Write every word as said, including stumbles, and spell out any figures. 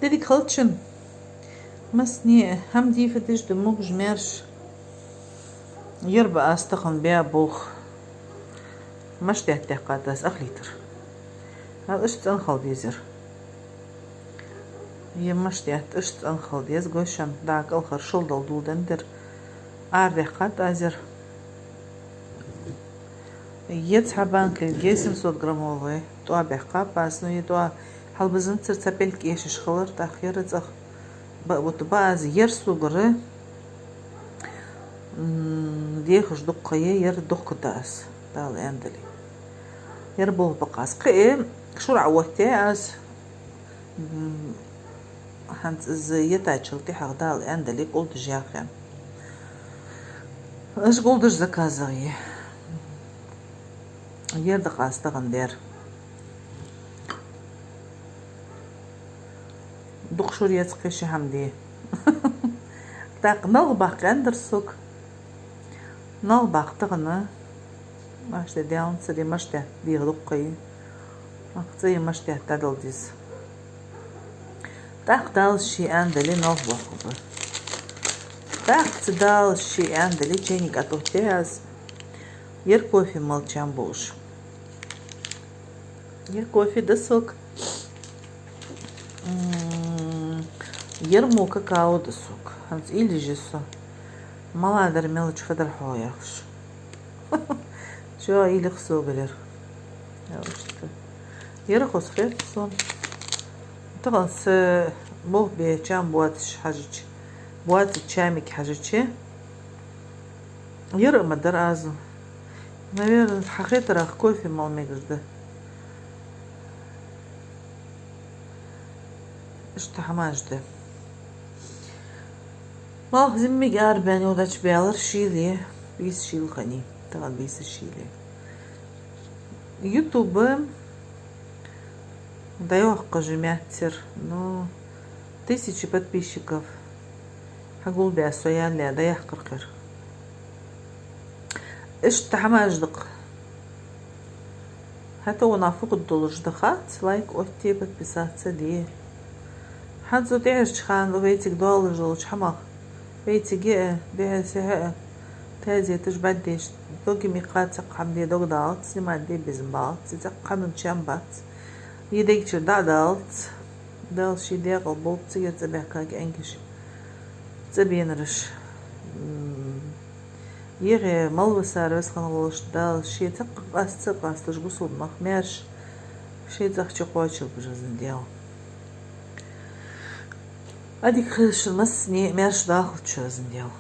Деррига хилча, массане а хӀама дийфа деш да, могаш-маьрша. Ер ба аз тахан баь болх. Маштетта даьккхад аз ах литр. Хьал иштта цӀена хила дезар. Е маштетта иштта цӀена хила деза, гой шоана, дӀа кӀалхара шул дала дулдан дер. Ара даьккхад аз ер. Е цхьа банка, е семьсот граммовый тӀоа баьккхаб аз, ну, е тӀоа хьалбизанзар, цхьа пӀелг эшаш хилар, тӀаккха ер цӀагӀа ба, вот ба аз ер согара, м, дехаш дукха я, ер дохкаргда аз, Дала аьнна дале. Ер болх ба-кх аз. Кхы а шура Ӏооттаяь аз, м, хӀанз из йитачул тӀехьагӀа, Дала аьнна дале, кӀулдаш яха хана. Уж кӀулдаш заказах я. Ер да-кх аз тахан даьр. Дукха шура яц кхы ши хӀама де. ТӀаккха налх баккха аьннадар сога. Налх баккха тахан. Маштетта даьланзар, е маштетта дегӀа дукха я. Ах, цӀа е маштетта дӀадала деза. ТӀаккха Дала ше аьнна дале налх боаккхаргба. ТӀаккха цу Дала ше аьнна дале чайник тӀа тохтаь аз. Ер кофе мала чам ба уж. Ер кофе да сога. М, ер мо какао да сога. ХӀанз уйла еш я со. Мала дар, мел чу фадар хьо яхаш. Чо уйла я-кх сога ер. Яхаш да. Ер хоза хет сона. Тахан са болх бе чам боацаш хьажача, боацача чамага хьажача, ер а ма дар аз. Наверное, хьа хетарах, кофе мала мегаш да. Иштта хӀамаш да. Малх зӀамига арабаьнна йодача баьлар шийла, бийса шийла хиннай. Тахан бийса шийла. Ютуба дӀайоаккхаш я маьттера, ну, тысяча подписчиков хьагулбаь со яьлча, дӀаяьккхар кхы. Иштта хӀамаш да-кх. ХӀаьта ванах фу хургдолаш да хац, лайк отте, подписаться де. ХӀанз цу тӀехьарча хана вайцига доаллаш долча хӀамах, вайцига а, дехьа-сехьа а, тезеташ бӀаргадайча, дог микха цхьаккха хӀама де дог далац, снимать де безам балац, цхьаккха хӀаман чам бац. Е дег чура дӀа а далац, Дала ший декъала болба цигара цӀабаьхка кӀаьнкаш, цӀабенараш. М, ехе мел висар Веза хинна волаш Дала ше цхьаккха къаста ца къасташ гусалба нах маьрша ший цӀагӀа чу кхоачалба уж, Везан Даьла. Ӏадика хилда шун массане а, маьрша дахалда шо, Везан Даьла.